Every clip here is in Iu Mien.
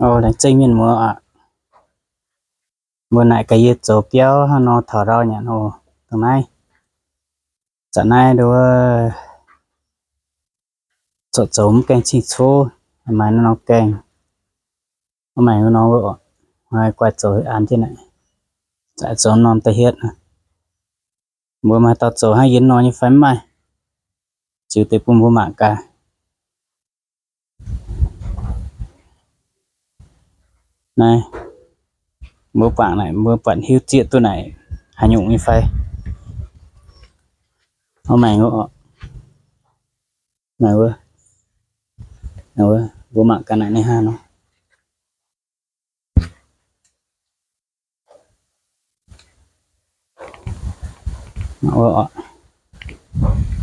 Laengz zingh mienh muoz aqv. Mbuo naaic gaax yie zoux biauv hnangv nor taux ndau nyanc oc. Dongh naaiv, zanc naaiv nduov zoux zoux mv gaengh cing-cov, maaih norm gaengh, maaih norm guaih zoux an jienv naaic, zoux norm da'hietv. Mbuo maaih dauh zoux hnangv yie nor nyei fai mv maaih? Ziux deix bun mbuo mangc gaax. Naaiv, mbuo buatc naaic, mbuo buatc hiuv zieqv duqv naaic haaix nyungc nyei fai? Maengx, mbuo mangc gaax naaic ninh hnangv nor.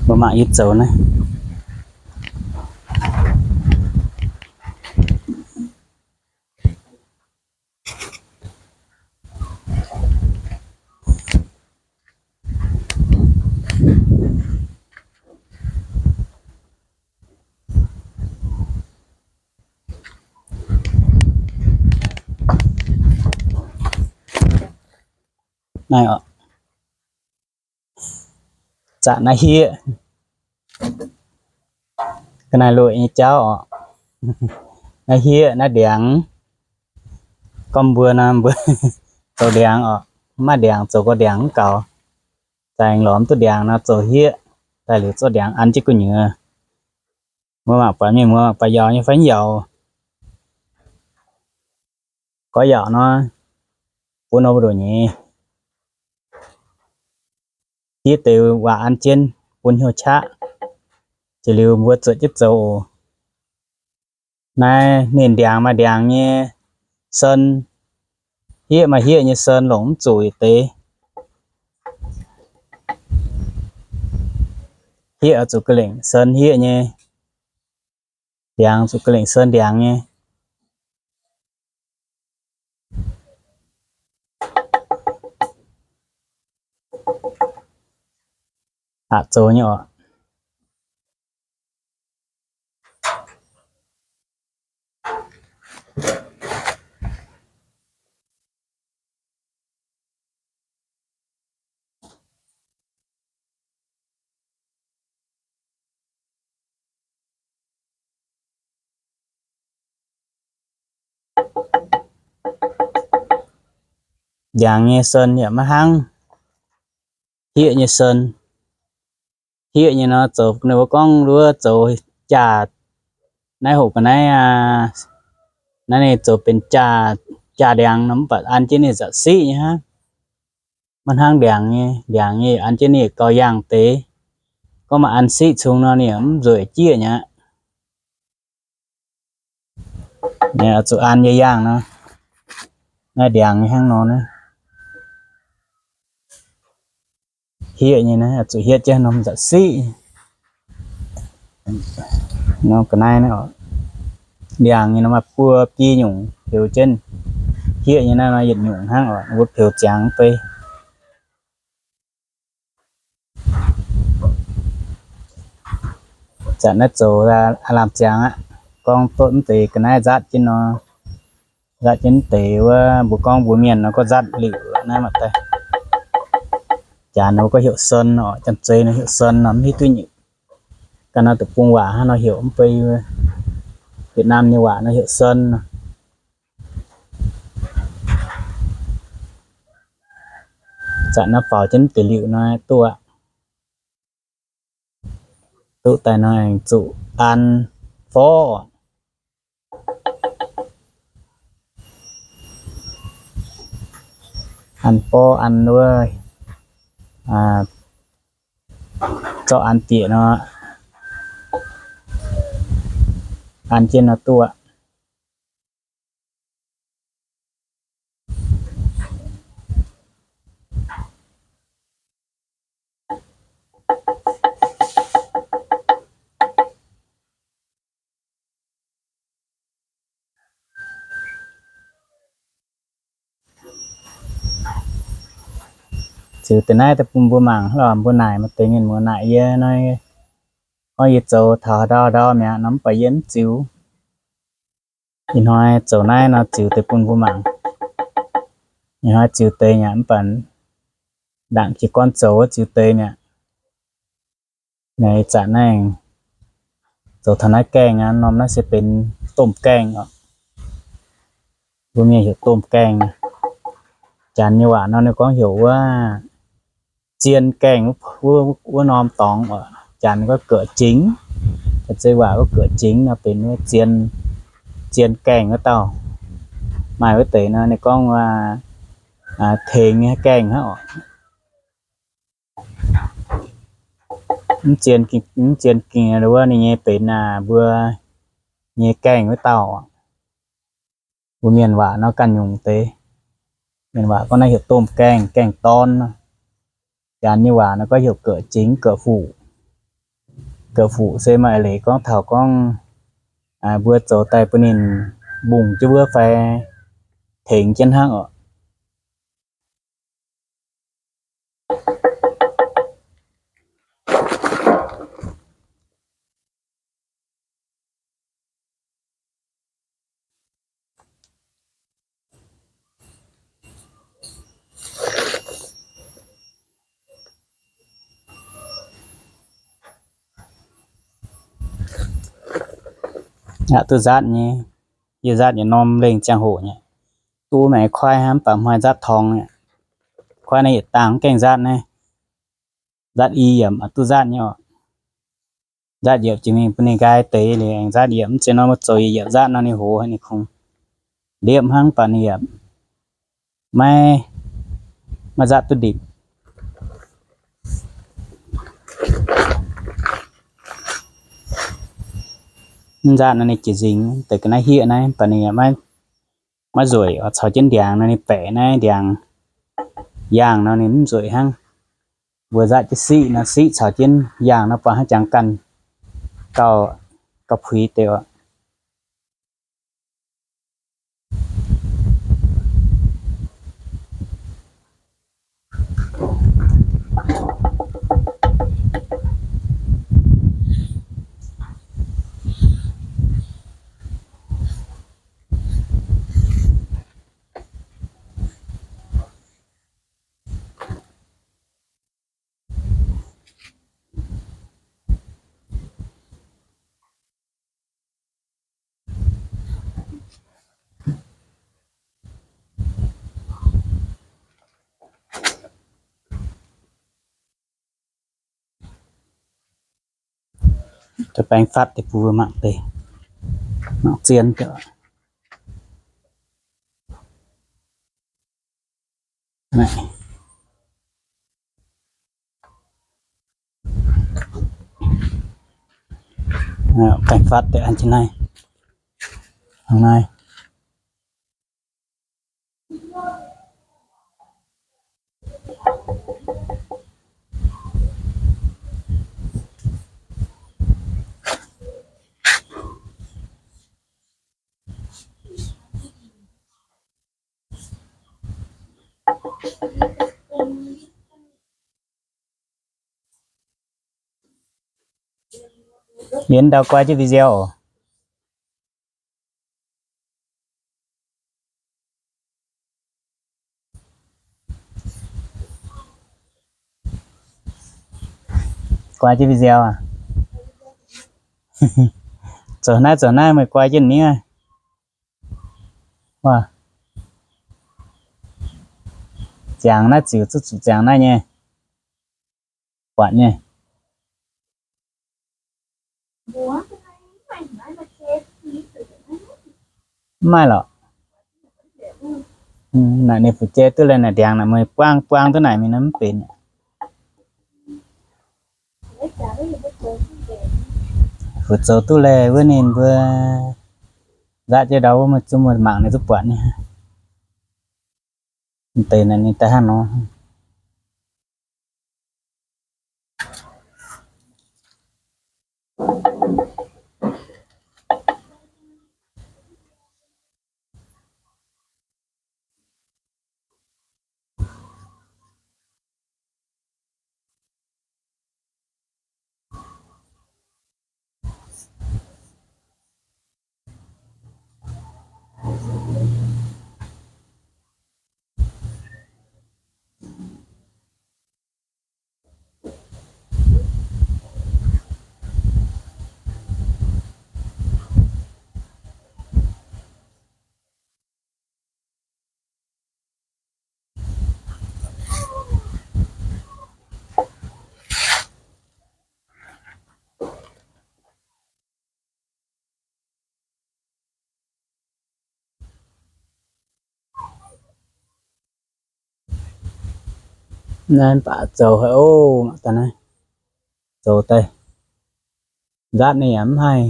Mbuo mangc yie zoux naaiv. Naaiv oc, zanc naaiv hieqv, ga'naaiv lueic nyei jauv oc. Naaiv hieqv, naaiv ndiangx. Gorngv mbuo nor, mbuo zoux ndiangx oc, mv maaih ndiangx zoux gauh ndiangx mv gaux. Zaengx lorz mv duqv ndiangx nor zoux hieqv daaih liuz zorqv ndiangx an jienv gu'nyuoz. Mbuo mangc buatc mienh muoz mangc buatc yaauc nyei fai mv yaauc. Gorx yaauc nor, bun nor mbu'ndongx nyei hieqv deix waac an jienv bun hnyouv qaqv. Jiex liuz mbuo zuotc jienv zoux oc. Naaiv ninh ndiangx maaih ndiangx nyei sen, hieqv maaih hieqv nyei sen, longc mv zuqc yietc deix. Hieqv oix zuqc ga'lengc sen hieqv nyei, ndiangx zuqc ga'lengc sen ndiangx nyei. Aqc zoux nyei oc. Ndiangx nyei sen yaac maiv hnangv hieqv nyei sen. Hieqv nyei nor zoux ninh mbuo gorngv nduov zoux jaax, naaiv hoc ga'naaiv aqv, naaiv ninh zoux benx jaax, jaax ndiangx nor mv baac an jienv ninh zaqc siqv nyei hnangv. Maiv hnangv ndiangx nyei, ndiangx nyei an jienv ninh gauh yaangh deix. Gorngv maaih an siqv cung nor ninh mv nzueic jieqv nyei aqv. Zuqc an yie yaangh nor, naaiv ndiangx nyei hnangv nor naaiv. Hieqv nyei naaiv zuqc hietv jienv norm nza'siqv. Norm ga'naaiv naaiv, ndiangx nyei nor maaih buo biei nyungc peux jienv. Hieqv nyei naaiv nor yietc nyungc hnangv oc, mbuo peux ziangx mv bei. Zanc naaiv zoux aav lamh ziangx aqv. Gorngv duqv mv deix ga'naaiv nzaatv jienv nor, nzaatv jienv mv deix wuov, mbuo gorngv mbuox mienh nor gorngv nzaatv liuc naaiv maah daaih. Jaax nor gorngv heuc sơn oc, janx-zei nor heuc sơn nor mv hiuv duqv nyei. Ga'naaiv deic-bung waac hnangv nor heuc mv bei, Việt Nam nyei waac nor heuc sơn nor. Zanc naaiv faaux jienv mv deix liuc nor duqv aqv. Duqv daaih nor aengx zuqc an forv. An forv an wuov, zorqv an bieqc nor, an jienv nor duqv aqv. Ziux deix naaiv daaih bun mbuo mangc lorqc, mbuo naaic maaih deix mienh muoz naaic yie nor, gorngv yie zoux taux haaix ndau ndau mi'aqv nor, mv baac yie mv ziux. Ih hnoi zoux naaiv nor ziux deix bun mbuo mangc. Ih hnoi ziux deix mi'aqv, mv baac ndaangc jiez gorn zoux wuov ziux deix mi'aqv. Naaiv zanc naaiv zoux taux naaiv gaengh aqv, norm naaiv se benx domh gaengh oc. Mbuo mienh heuc domh gaengh. Janx nyei waac nor ninh gorngv heuc wuov zien gaengh wuov, wuov norm dorngx oc. Janx gorngv ga'jingx, zeiz waac gorngv ga'jingx nor benx wuov zien, zien gaengh wuov dauh. Maaih wuov deix nor ninh gorngv tengx nyei gaengh hnangv oc. Mv zien, mv zien gengh wuov ninh nyei benx mbuo nyei gaengh wuov dauh. Mbuo mienh waac nor ganh nyungc deix. Mienh waac gorngv naaiv heuc domh gaengh, gaengh dorn. Janx nyei waac nor gorngv heuc ga'jingx, ga'fuqv. Ga'fuqv se maaih leiz gorngv taux gorngv mbuo zoux daaih bun ninh mbungh jienv wuov fai tengx jienv hnangv oc. Aqc duqv nzaatv nyei, yie nzaatv yietc norm lengh ziangh hoc nyei. Duqv maengx kuaaiv hnangv, mv baac mv haih nzaatv torngx nyei. Kuaaiv naaiv yietc dangh gaengh nzaatv naaiv. Nzaatv i yiemc aqc duqv nzaatv nyei oc. Nzaatv yiemc jiex mingh bun ninh nqaai deix liuz aengx nzaatv yiemc. Mv zeiz nor mbuo zoux yietc yiemc nzaatv nor ninh hoz haic, ninh kungx liepv hnangv, mv baac ninh yaac maiv, maiv nzaatv duqv ndipc. Mv nzaatv nor ninh jiex nzingx deix ga'naaiv hieqv naaiv, mv baac ninh yaac maiv, maiv nzueic oc. Caux jienv ndiangx nor ninh baeqc naaiv ndiangx yaangh nor ninh mv nzueic hnangv. Mbuo nzaatv jienv siqv nor, siqv caux jienv yaangh nor buatc hnangv jangx ganh gauh, gauh puix deix oc. Baeng fatv deix bun mbuo mangc deix, mangc zien deix. Baeng fatv deix an jienv naaiv, hnangv naaiv. Yie ndau guai jienv video oc. Guai jienv video aac. Zoux naaiv zoux naaiv meih guai jienv niaa. Ziangx naaiv ziux zuqc, zuqc ziangx naaiv nyei, buatc nyei. Mv maaih lorqc. Naaic ninh fu'jueiv duqv laih naaic ndiangx naaic meih buang buang duqv naaic mingh nor mv benx. Fu'zoux duqv laih wuov ninh mbuo nzaatv jienv ndau wuov, meih zungv mangc ninh duqv buatc nyei. Deix naaic ninh daaih hnangv nor. Naaiv mv baac zoux haic oc, mangc daaih naaiv, zoux daaih nzaatv ninh yaac mv haih,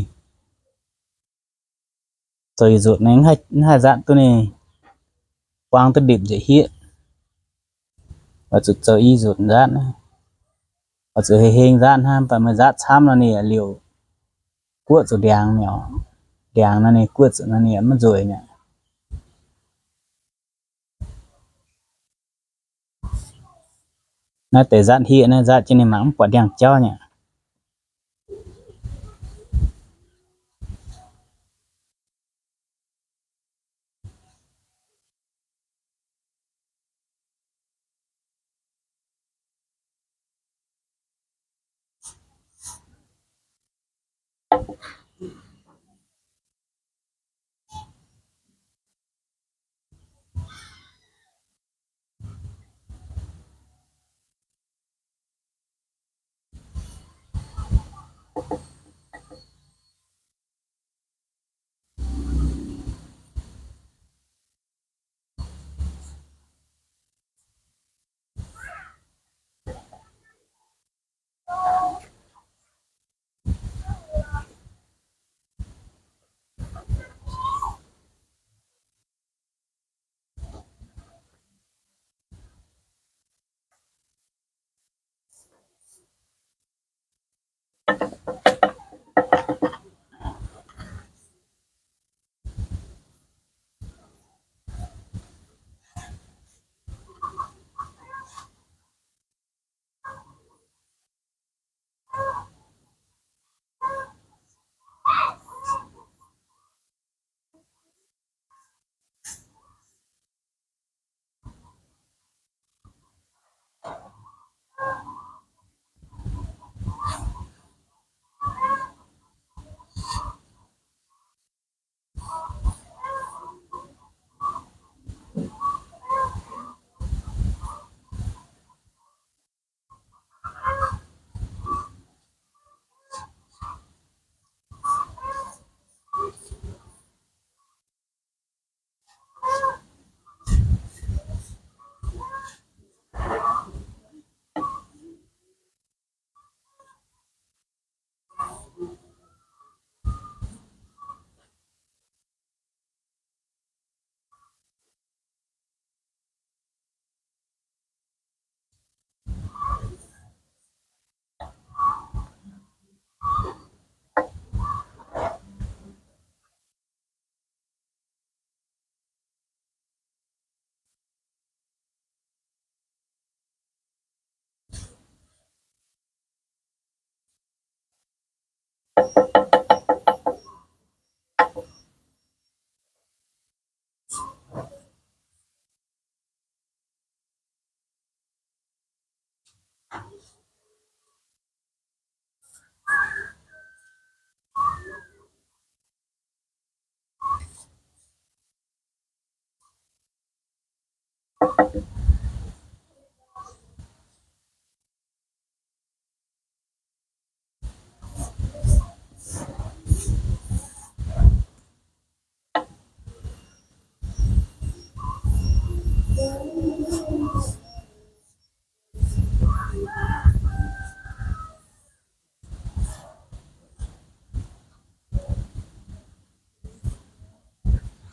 zoux ih nzunc ninh mv haih nzaatv duqv ninh, buang duqv ndipc nzengc hieqv. Oix zuqc zoux i nzunc nzaatv, oix zuqc hei heng nzaatv hnangv, mv baac meih nzaatv camv nor ninh yaac liouc guoqv zuqc ndiangx mi'aqv. Ndiangx nor ninh guoqv zuqc nor ninh yaac mv nzueic mi'aqv. Naaiv deix nzaatv hieqv naaiv nzaatv jienv ninh mangc mv buatc ndiangx-jauv nyei.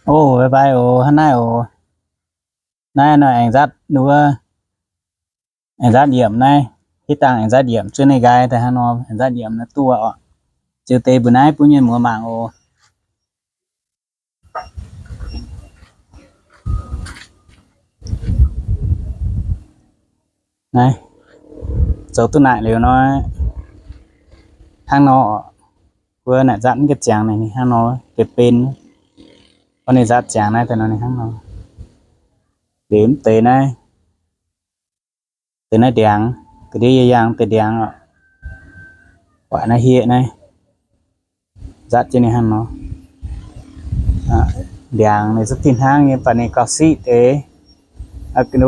Oc, bye bye oc, hnangv naaiv oc. Naaiv nor aengx nzaatv wuov, aengx nzaatv yiemc naaiv, hitv dangh aengx nzaatv yiemc zuov ninh nqaai daaih hnangv nor, aengx nzaatv yiemc naaiv duqv oc. Ziux deix mbuox naaiv bun mienh muoz mangc oc. Naaiv zoux duqv naaic liuz nor, hnangv nor, wuov naaic nzaatv mv gaengh ziangx naaic ninh hnangv nor, deix benx, gorngv ninh nzaatv ziangx naaiv daaih nor ninh hnangv nor. Liuz mv deix naaiv, deix naaiv ndiangx, ga'ndiev yie yangh deix ndiangx oc. Waaic naaiv hieqv naaiv, nzaatv jienv ninh hnangv nor. Ndiangx ninh zungv fih hnangv nyei, mv baac ninh gauh siqv deix.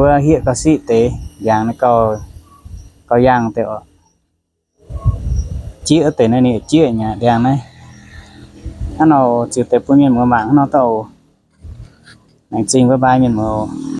Wuov hieqv gauh siqv deix, ndiangx ninh gauh, gauh yangh deix oc. Jieqv deix naaiv ninh jieqv nyei ndiangx naaiv. Hnangv nor ziux deix bun mienh muoz mangc hnangv nor daaih oc. Laengz zingh bye bye mienh muoz oc.